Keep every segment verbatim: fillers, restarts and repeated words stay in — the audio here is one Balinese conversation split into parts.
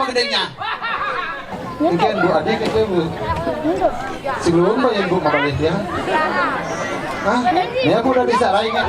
Gedenya. Mungkin Bu Ade itu, Bu. Sebelum bayar Bu mabalik ya. Hah? Ya, Bu udah bisa lain ya.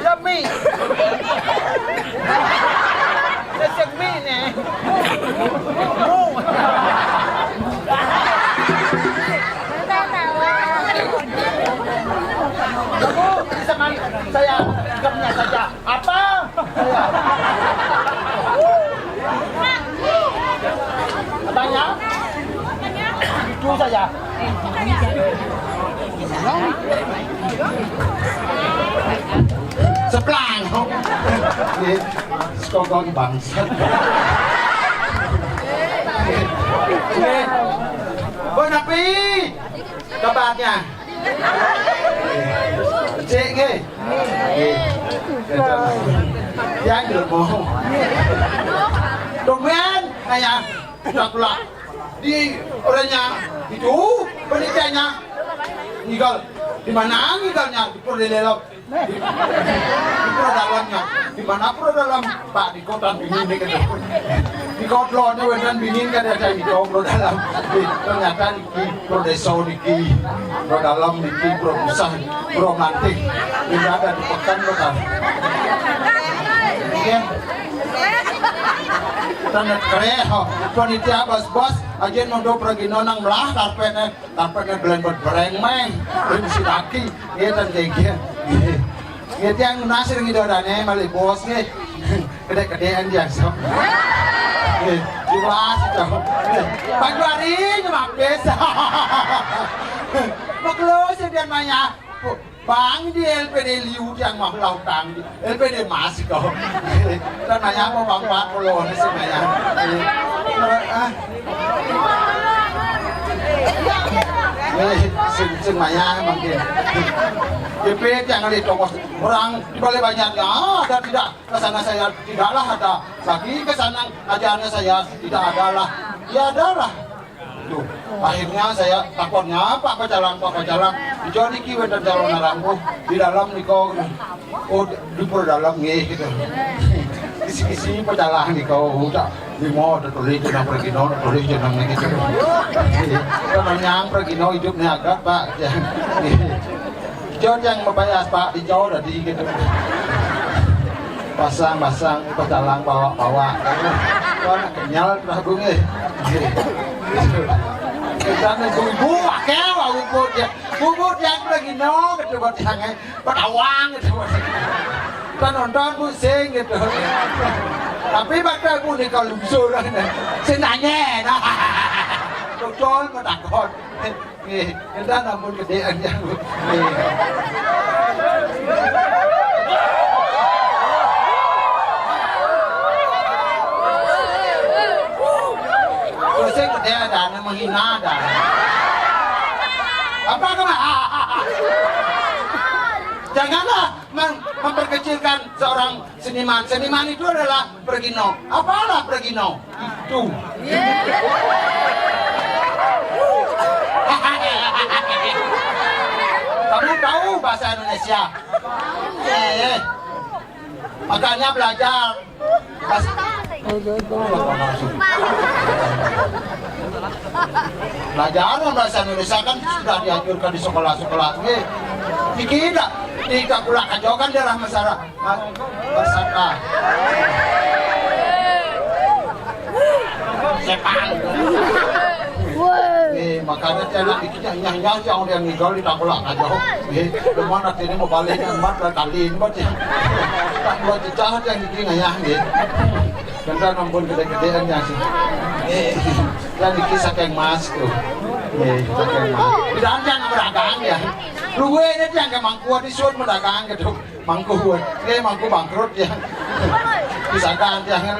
Lami. Sesek mi ni. Mu. Kamu sama saya, kamunya saja. Apa? Apanya? Itu saja. Sebelah. Sekongkong bangsat. Bon, api kabarnya? Cek, nggih. Nggih. Yang dulu mau. Tumben, kayak, tak pula. Di orangnya itu, penelitiannya, ngigal. Di mana ngigalnya? Di Purwodadi. Di, di Purwodadi, di mana Purwodadi? Pak, di kota bingin ni kan. Di kota lo ni, wedan bingin kan ada di Purwodadi. Di, ternyata di, di Purwodadi niki, Purwodadi niki, Purwodadi Pusat, Purwodadi Mantih. Tidak ada di pekan lo kan. Ya. Tanda kereh, panitia bos-bos, aja nonton pergi nonang melah karpetnya. Tampaknya beleng bereng meh, belum si daki, nggih, ten nggih. Nggih, tiang nunas ring Ida Dane malih bos nggih. Kedek-kedekan tiang sok. Nggih, jelas itu. Nggih. Pak Juari nyemapis. Makelo sing pian maya. Bang, di L P D liu tiang mah lautang di L P D Mas kok. Kan nanya apa Bang Pak, kalau ada sih nanya. Eh, ah. Eh, sing, sing maya mungkin. G P tiang kali tongos orang di balik banyaknya, ada tidak ke sana saya tidaklah ada, lagi ke sana ajarannya saya tidak adalah. Ya adalah. Tuh, akhirnya saya takonnya, "Pak Pacalang, Pak Pacalang, ijo niki wénten calonarang, oh, di dalam nika." "Oh, di, di pura dalam nggih," gitu. Kisi-kisi pecalang nika, oh, tak lima ada tulis jeneng Pregino, ada tulis jeneng niki gitu. Kan nyang Pregino hidupnya agak, Pak. Ijo tiang mabayas, Pak, ijo dadi gitu. Pasang-pasang, pecalang bawa-bawa. Wah, kenyal Prabu nggih. Kita ibu-ibu akeh wau puput ya. Puput yang lagi no gitu buat yang petawang gitu. Kita nonton pusing gitu. Tapi bakal punika lungsur. Sing nanya, nah. Betul, matakon. Nggih, kita ampun gedéan ya, Bu. Nggih. Terus sing gedé ada, anu menghina ada. Apa kena? Janganlah mem-, memperkecilkan seorang seniman. Seniman itu adalah Pregino. Apalah Pregino? Itu. Kamu tahu bahasa Indonesia? Eh, makanya belajar. Bahasa, Belajar bahasa Indonesia kan sudah dianjurkan di sekolah-sekolah. Nggih. Niki dak di Kapulak Kajo kan daerah masyarakat. Mas, bersama. Sepan. Eh, makanya saya nak dikit nyah-nyah yang dia ngigal di Kapulak Kajo. Eh, cuma nanti ini mau balik yang empat kali ini, buat ya. Tak buat cecah yang dikit ngayah, eh. Kan ampun gede-gedean ya sih. Eh, dan dikit saking mas tuh. Eh, saking mas. Tidak ada yang beragam ya. Lu gue ini yang ke mangku di suat berdagang gitu. Mangku, eh, mangku bangkrut ya. Misalkan dia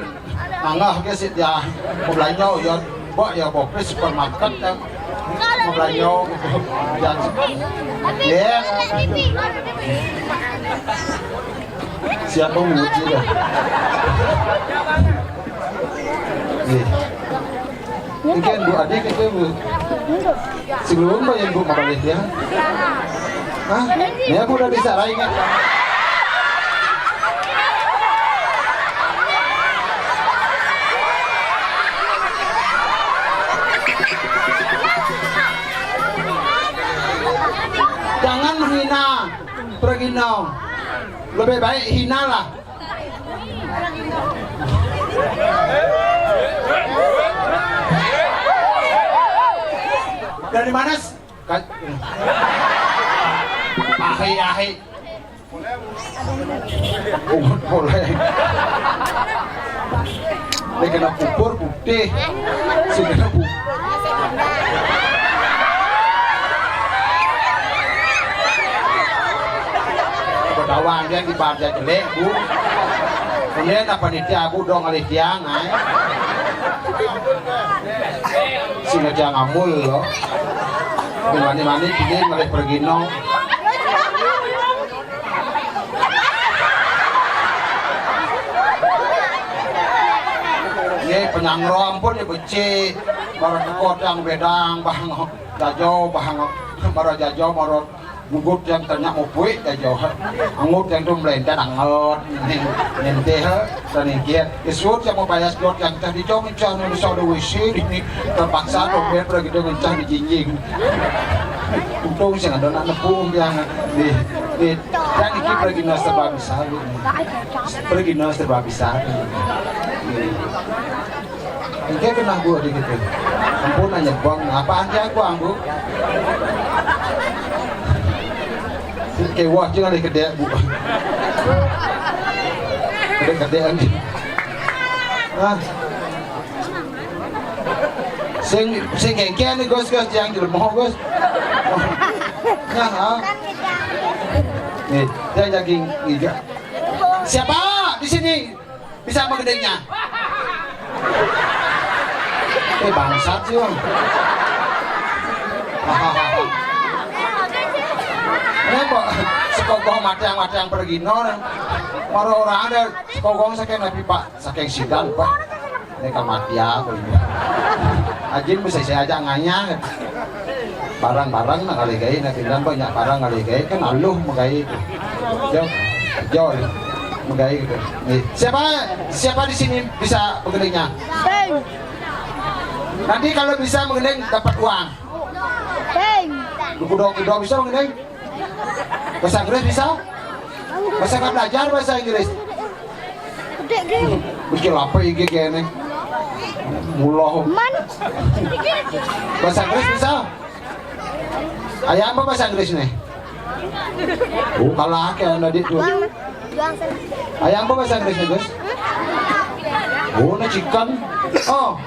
nangah ke si dia mau belanja ya, bok ya, bok ke supermarket ya. Mau belanja gitu. Ya. Siapa nguji ya? Iya. Mungkin Bu Adi kita, Bu. Sebelum Pak Ibu mau balik ya. Hah? Ya, Bu udah bisa lain ya. Jangan menghina Pergino. Lebih baik hinalah. Dari mana? Ahi, ahi. Ugut boleh. Ini kena pupur putih. Sing kena pupur. Ketahuan dia di partai jelek, Bu. Kemudian apa nih, Bu, dong alih tiang, ay. Sing aja ngamul loh. Mani-mani kini ngalih pergi no. Nggih, penyangro ampun ya becik. Mara kota yang bedang bang. Jajo bang. Mara jajo mara gugut yang tanya mau puik jajo. Angut yang tu melenten anget. Nenteh dan ingkir. Isut yang mau bayar slot yang tadi jauh mencah nang dosa ada W C di ni. Terpaksa dompet pergi tu mencah di jinjing. Untung sih ada nak nepung yang di di dan iki pergi nang serba bisa. Pergi nang serba bisa. Iki kena gua di gitu. Ampun aja bang, apaan sih aku anggu? Kewah jangan dikede, Bu. Kede-kedean. Ah. Sing sing kengkian nih, Gus, Gus, yang jelema, Gus. Nah, ah. Nih, dia daging iga. Siapa di sini bisa menggedenya? Eh, bangsat sih, Bang. Ini kok sekokoh matang-matang pergi no. Mara orang ada sekokoh saking nabi, Pak, saking sidan, Pak. Ini kan mati aku ini. Ajin bisa saya ajak nganyah. Barang-barang nak kali gaya, nak bilang banyak barang kali gaya, kan aluh megai itu. Jo, jo, megai gitu. Nih, siapa siapa di sini bisa menggedenya? Nanti kalau bisa menggedeng dapat uang. Lu kudo-kudo bisa menggedeng? Bahasa Inggris bisa? Masa nggak belajar bahasa Inggris? Gede gini. Bikin apa iki kene? Muloh. Man. Bahasa Inggris bisa? Ayam apa bahasa Inggris nih? Oh, kalah ke anak ditu. Ayam apa bahasa Inggris nih, Gus? Oh, ini chicken. Oh,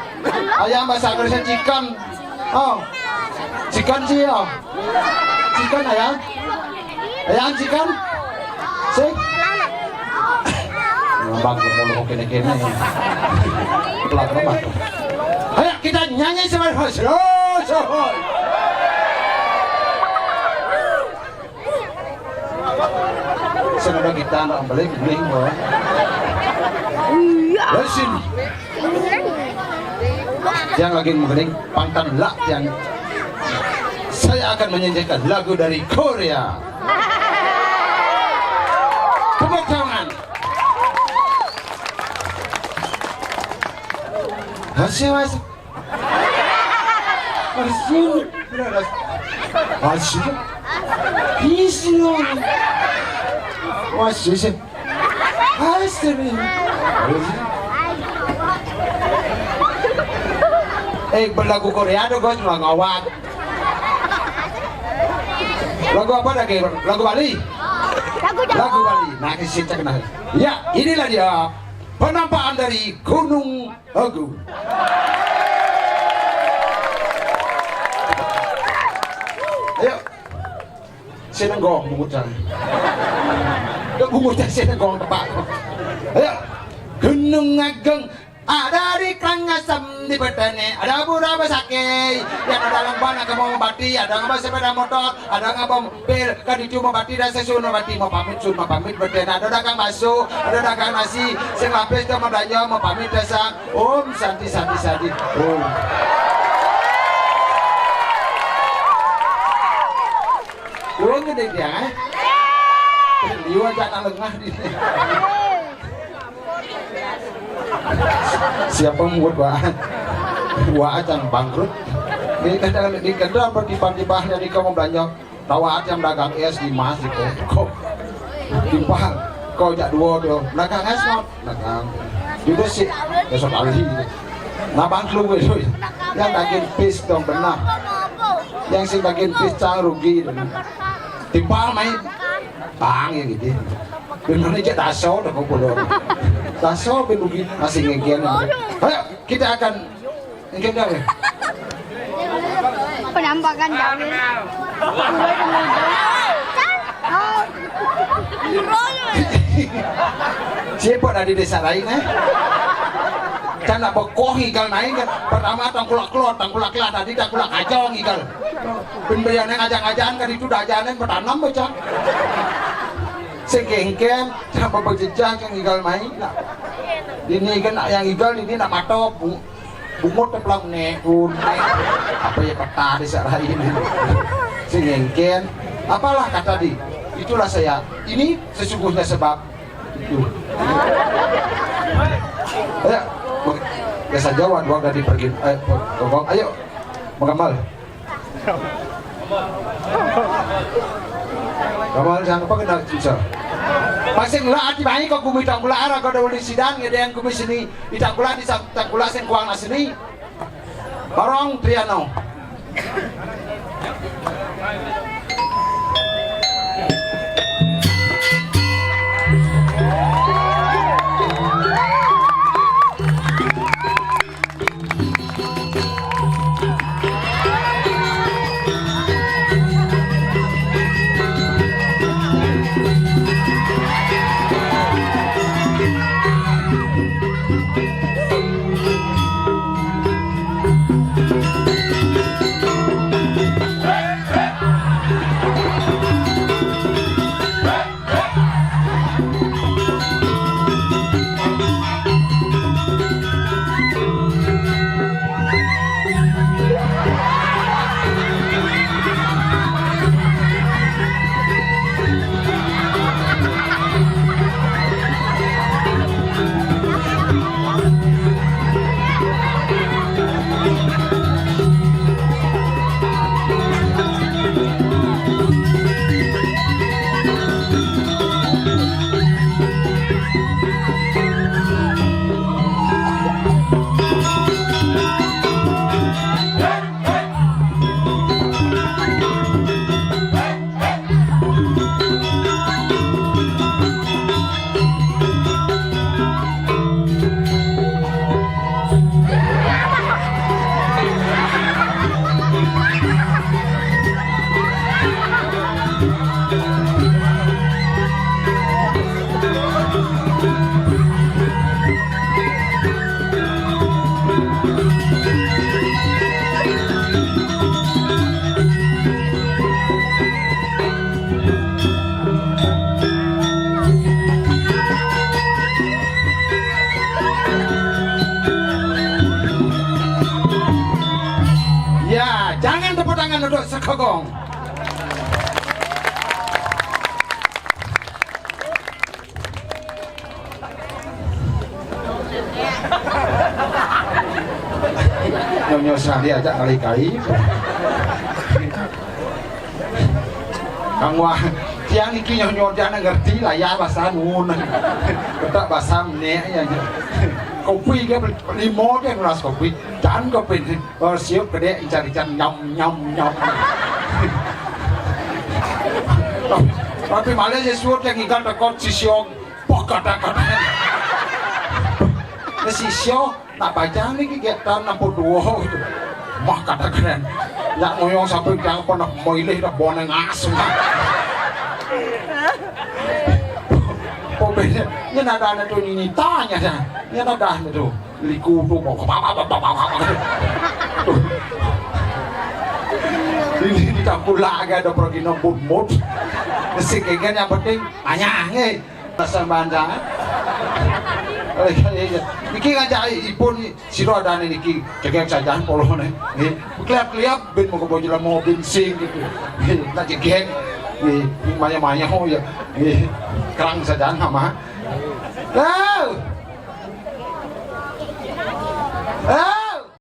ayam bahasa Inggrisnya chicken. Oh, chicken sih ya. Chicken ayam. Ayam chicken. Sih. Ngambang ke mulu kene-kene. Pelan banget. Ayo kita nyanyi sama-sama. Slow, slow. Senada kita nak balik beli boy. Iya. Listen. Yang lagi mengering pantun lah yang saya akan menyanyikan lagu dari Korea. Tepuk tangan. Asik, asik. Asik. Asik. Asik. Asik. Asik. Eh, berlagu Korea dong, Gus, nggak ngawak. Lagu apa lagi? Lagu Bali? Lagu Jawa. Lagu Bali. Nah, isi cek nah. Ya, inilah dia penampakan dari Gunung Agung. Ayo. Sini gong, bungut sana. Gak bungut, sini gong, tepak. Ayo. Gunung Agung. Ada di Karangasem di Petani, ada Pura Besakih, yang ada lembah nak mau mati, ada nggak sepeda motor, ada nggak mobil, kan itu mau mati dan sesuatu mau mati, mau pamit sun, mau pamit berdena, ada dagang bakso, ada dagang nasi, sing habis tu mau belanja, mau pamit desa, Om Santi, Santi, Santi, Om. Turun gede dia, eh? Liwa jangan lengah di. Siapa muat, Wak? Wak aja bangkrut. Ini kadang di kendal apa di pagi bahnya di kamu belanja. Tawa aja dagang es di mas di kok. Timpal. Kau jak dua dia. Dagang es mau. Dagang. Juga sih. Besok kali. Nah, bangkrut gue, cuy. Yang daging pis dong benar. Yang si daging pis cang rugi. Timpal main. Bang ya gitu. Benar aja daso udah kumpul. Daso benugi masih ngegen. Ayo, kita akan ngegen dah. Penampakan Dawin. Siapa dari desa lain, eh? Cana bekoh igal naik kan. Pertama tangkulak kelot, tangkulak kelot, tadi tangkulak aja igal. Pemberiannya ngajak-ngajakan kan itu dajanan bertanam baca. Segengken sama berjejak yang igal main. Nah. Ini kan yang igal ini nak matop, Bu. Bungut teplang nek, bu, nek. Apa ya peta di sarain. Segengken. Apalah kata di. Itulah saya. Ini sesungguhnya sebab. Itu. Ayo. Biasa Jawa dua kali pergi. Ayo, ayo. Mengambal. Kamu harus yang apa kena susah. Pasing lah ati baik kok gumi tangkula arah kau dah sidang ada yang gumi sini. Di tangkula di tangkula sing kuang sini. Barong Triano. Ya, jangan tepuk tangan untuk Sekogong. Sali aja kali kai. Kang wah, tiang niki nyoh-nyoh tiang ngerti lah ya bahasa nun. Kita bahasa nek ya. Kopi dia limo dia nulas kopi. Dan kopi ni, oh, siap gede ican-ican nyam, nyam, nyam. Tapi malah Yesus yang ikan tekot si siong. Pok kata-kata. Nah, si siong nak baca ni kegiatan enam puluh dua gitu. Mah kata keren. Yak ngoyong sampai jangan pernah milih dah boneng asem. Pokoknya ini ada anak tu, ini tanya dah. Ini ada dah tu. Liku tu mau ke apa, apa, apa, apa, apa. Ini kita pula agak ada pergi nembut mut. Si kegen yang penting tanya, eh. Bahasa Banjar. Eh, iya, iya. Niki ngajak ipun sira dane niki cegek sajan polone. Nggih. Kliap-kliap bin moko bojo lemo bin sing gitu. Nggih, nak cegek. Nggih, maya-maya ho ya. Nggih. Kerang sajan sama. Lah. Eh.